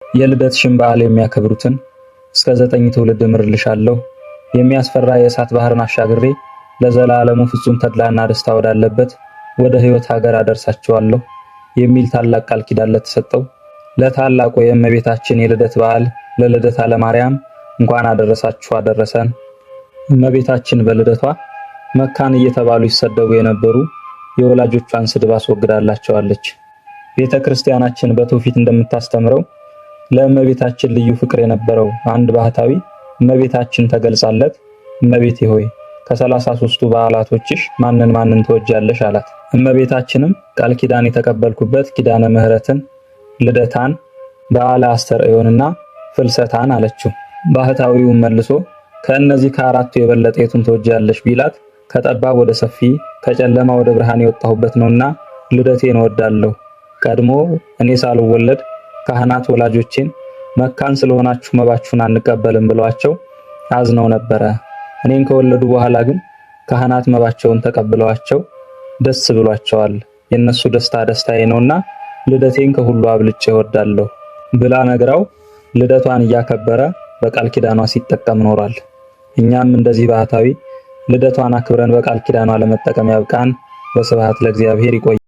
የልደትሽን በዓል የሚያከብሩትን እስከ 9 ትውልድ እምርልሻለሁ፣ የሚያስፈራ የእሳት ባህርን አሻግሬ ለዘላለሙ ፍጹም ተድላና ደስታ ወዳለበት ወደ ሕይወት ሀገር አደርሳቸዋለሁ የሚል ታላቅ ቃል ኪዳን ለተሰጠው ለታላቁ የእመቤታችን የልደት በዓል ለልደታ ለማርያም እንኳን አደረሳችሁ አደረሰን። እመቤታችን በልደቷ መካን እየተባሉ ይሰደቡ የነበሩ የወላጆቿን ስድብ አስወግዳላቸዋለች። ቤተ ክርስቲያናችን በትውፊት እንደምታስተምረው ለእመቤታችን ልዩ ፍቅር የነበረው አንድ ባህታዊ እመቤታችን ተገልጻለት እመቤቴ ሆይ ከ33ቱ በዓላቶችሽ ማንን ማንን ትወጃለሽ አላት። እመቤታችንም ቃል ኪዳን የተቀበልኩበት ኪዳነ ምሕረትን፣ ልደታን፣ በዓለ አስተርእዮንና ፍልሰታን አለችው። ባህታዊውም መልሶ ከእነዚህ ከአራቱ የበለጠ የቱን ትወጃለሽ ቢላት ከጠባብ ወደ ሰፊ ከጨለማ ወደ ብርሃን የወጣሁበት ነውና ልደቴን እወዳለሁ። ቀድሞ እኔ ሳልወለድ ካህናት ወላጆቼን መካን ስለሆናችሁ መባችሁን አንቀበልም ብለዋቸው አዝነው ነበረ። እኔን ከወለዱ በኋላ ግን ካህናት መባቸውን ተቀብለዋቸው ደስ ብሏቸዋል። የነሱ ደስታ ደስታዬ ነውና ልደቴን ከሁሉ አብልጬ እወዳለሁ ብላ ነግራው ልደቷን እያከበረ በቃል ኪዳኗ ሲጠቀም ኖሯል። እኛም እንደዚህ ባህታዊ ልደቷን አክብረን በቃል ኪዳኗ ለመጠቀም ያብቃን። ወስብሐት ለእግዚአብሔር። ይቆይ።